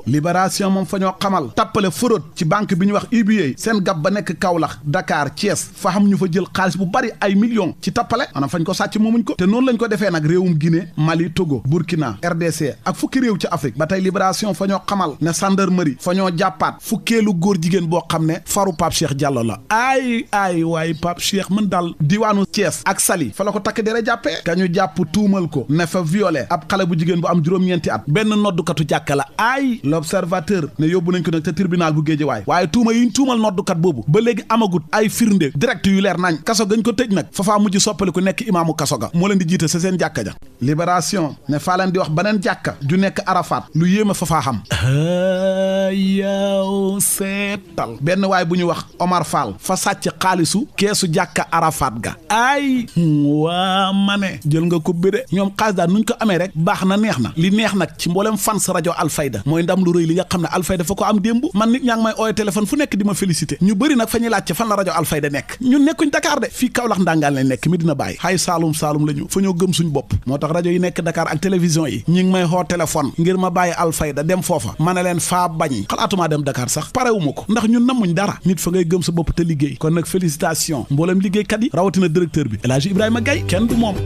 Libération moom fa ñoo xamal tappale fraude ci banque bi ñu wax UBA seen gab ba nekk Kaolack Dakar Thiès fa xam ñu fa jël xaalis bu bari ay millions ci tappale maanaam fañ ko sàcc moomuñ ko te noonu lañ ko defee nag réewum Guinée Mali Togo Burkina RDC ak fukki réew ci Afrique ba tey Libération fa ñoo xamal ne gendarmerie fa ñoo jàppaat fukkeelu góor jigéen boo xam ne faru Pape Cheikh Diallo la ay waaye Pape Cheikh mën daal diwaanu Thiès ak Saly fa la ko takk dere jàppee ka ñu jàpp tuumal ko ne fa violé ab xale bu jigéen bu am juróom-ñeenti at benn noddukatu jàkka la l'observateur ne yóbbu nañ ko nag te tribunal bu Guédiawaye waaye tuuma yi ñu tuumal noddukat boobu ba léegi amagut ay firnde direct yu leer nañ kaso gañ ko tëj nag fafaa mujj soppali ku nekk imaamu kaso ga moo leen di jiite sa seen jàkka ja Libération ne faa leen di wax beneen jàkka ju nekk Arafat lu yéema fafaa xam yow seetal benn waay bu ñu wax Omar Fall fa sàcc xaalisu keesu jàkka Arafat ga ay waa ma ne jël nga ko béré ñoom xaalis daal nuñ ko amee rek baax na neex na li neex nag ci mboolem fans rajo Alfayda mooy ndam lu rëy li nga xam ne Alfayda fa ko am démb man nit ñaa ngi may ooye téléphone fu nekk di ma félicité ñu bëri nag fa ñuy laajte fan la rajo Alfayda nekk ñun nekkuñ Dakar de fii Kaolack ndangaan lañ nekk Medina Baye xay Saalum la ñu fa ñoo gëm suñ bopp moo tax rajo yi nekk Dakar ak télévision yi ñi ngi may xoo téléphone ngir ma bàyyi Alfayda dem foofa ma ne leen faa bañ xalaatumaa dem Dakar sax parewuma ko ndax ñun namuñ dara nit fa ngay gëm sa bopp te liggéey kon nag félicitation mboolem liggéeykat yi rawatina directeur bi El Hadji Ibrahima Gaye kenn du moom